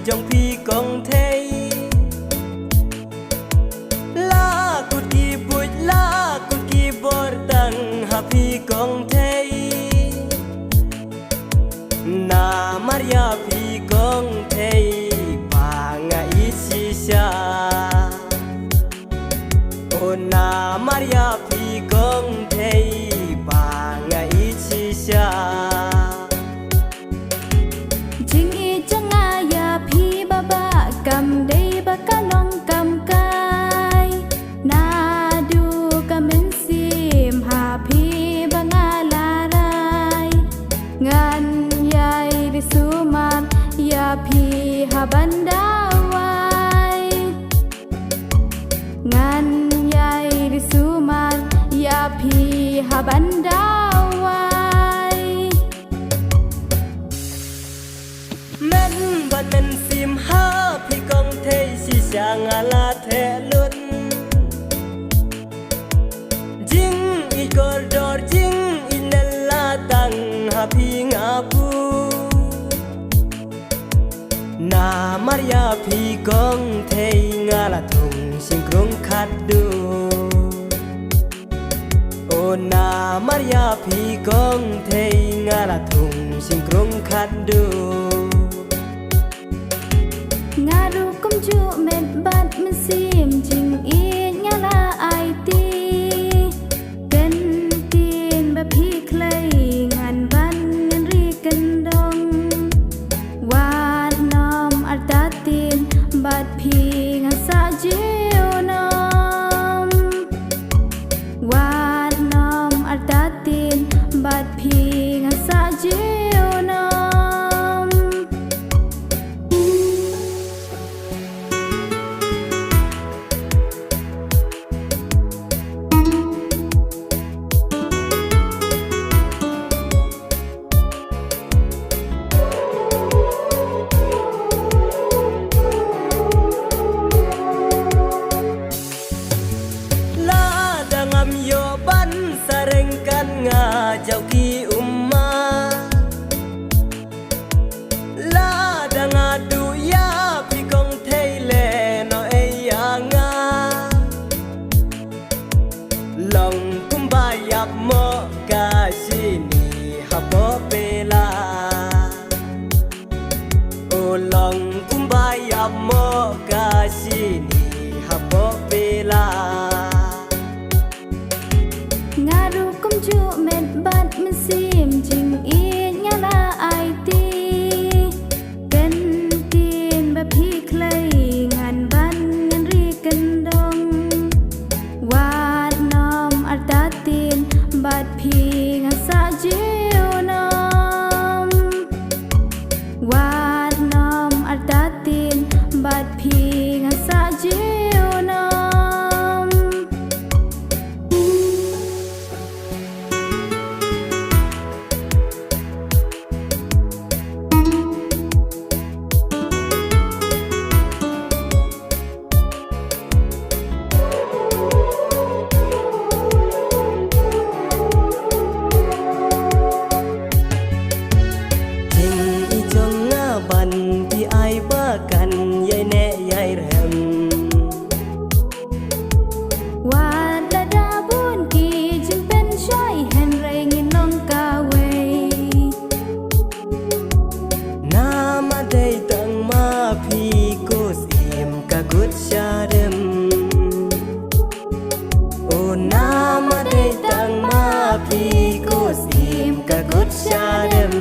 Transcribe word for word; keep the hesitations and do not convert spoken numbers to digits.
jong phi kong thei. La kut ki buit, la kut ki bor tang ha phi kong thei. Namar ïa phi kong thei ba nga ïeit shisha. O namar ïa phi kong thei ba nga ïeit shisha. Jingïeit jong nga ïa phi Baba kam dei ba ka long kam kai. Naduh ka mynsiem ha phi ba nga la rai. Ngan ïai ri sumar ïa phi ha ban da wai. Ngan ïai ri sumar ïa phi ha ban da wai. Men bad men sim ha phi kong thei shisha nga la theh lut. Jingïeit kordor jingïeit neh la tang ha phi nga buh. Namar ïa phi kong thei nga la thung shynkrung khatduh. O namar ïa phi kong thei nga la thung shynkrung khatduh. Nga ruh kumjuh met bad mynsiem jingïeit nga la aiti. Kyntien ba phi khlei ngan ban ngan ri kyndong. Wat nym artatien bad phi ngan sa junom. Wat nym artatien bad phi ngan sa junom. Lada ngam ïoh ban sa ryngkat nga jaw ki ummat. Lada nga duh ïa phi kong thei leh noh ei ïa nga. Long kumba ïap moh ka shini hapoh pela. O long kumba ïap moh ka shini hapoh pela. Nga ruh kumjuh met bad mynsiem jingïeit nga la aiti. Kyntien ba phi khlei ngan ban ngan ri kyndong. Wat nym artatien bad phi ngan sa junom. Wat nym artatien bad phi ngan sa junom. Jingïeit jong nga ban ki ai ba kan ïai neh ïai rem. Wat lada bun ki jingpynshoi hynrei ngin long kawei. Namar dei tang ma phi ko syiem ka kut shadem. O namar dei tang ma phi ko syiem ka kut shadem.